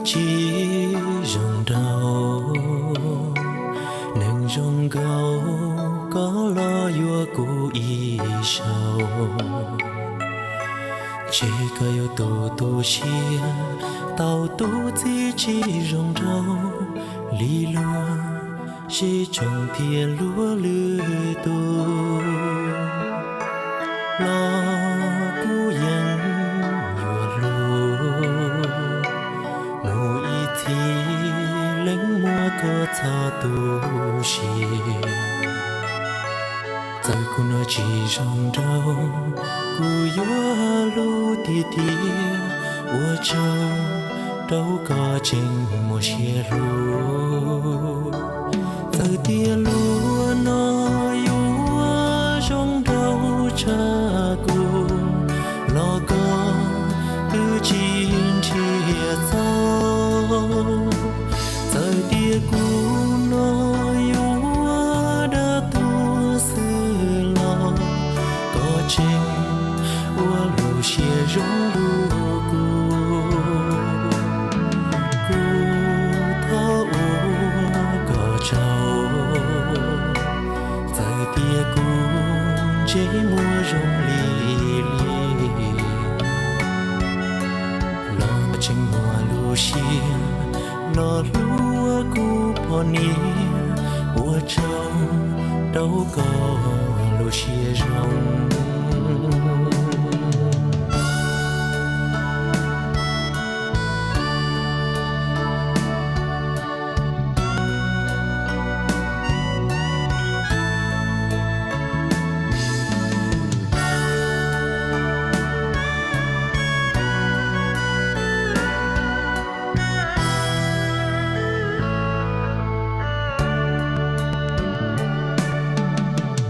Tsis zoo nraug, neeg zoo nkaus koj los yuav kuv ib zaug. Ntshe koj yuav tu tu siab tau tus txiv tsis zoo nraug li luag, sib tsoom thiab luag lwm tus. Los kuv yeej yuav hlub, mus ib txhis leej muab koj txhob tu siab. Txawm kuv no tsis zoo nraug, kuv yuav hlub tiag tiag, ua tsaug rau koj tseem muaj siab hlub. Txawm tias luag no yuav zoo nraug tshaj kuv, los koj twb tsis nrhiav txog. Txawm tias kuv no yuav dab tuag xwb los koj tseem ua lub siab zoo rau kuv. Kuv thov ua koj tsaug, txawm tias kuv ntsej muag zoo li liab, los tseem muaj lub siab los hlub kuv poj niam, ua tsaug rau koj lub siab zoo.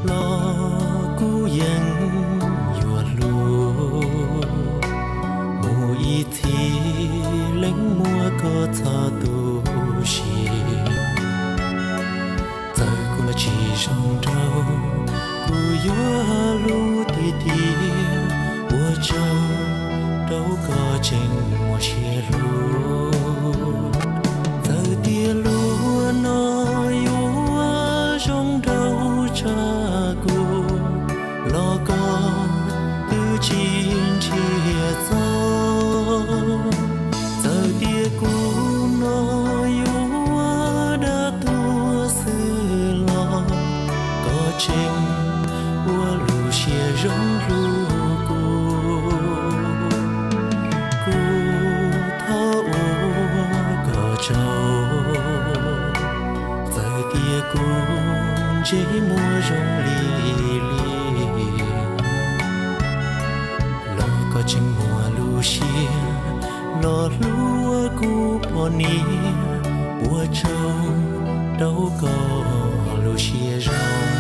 Los kuv yeej yuav hlub, mus ib txhis leej muab koj txhob tu siab. Txawm kuv no tsis zoo nraug, kuv yuav hlub tiag tiag, ua tsaug rau koj tseem muaj siab hlub. Txawm tias luag no yuav zoo nraug tshaj kuv, los koj twb tsis nrhiav txog. Txawm tias kuv no yuav dab tuag xwb los koj tseem ua lub siab zoo hlub kuv. Kuv thov ua koj tsaug, txawm tias kuv ntsej muag zoo li liab, los koj tseem muaj lub siab los hlub kuv poj niam, ua tsaug rau koj lub siab zoo.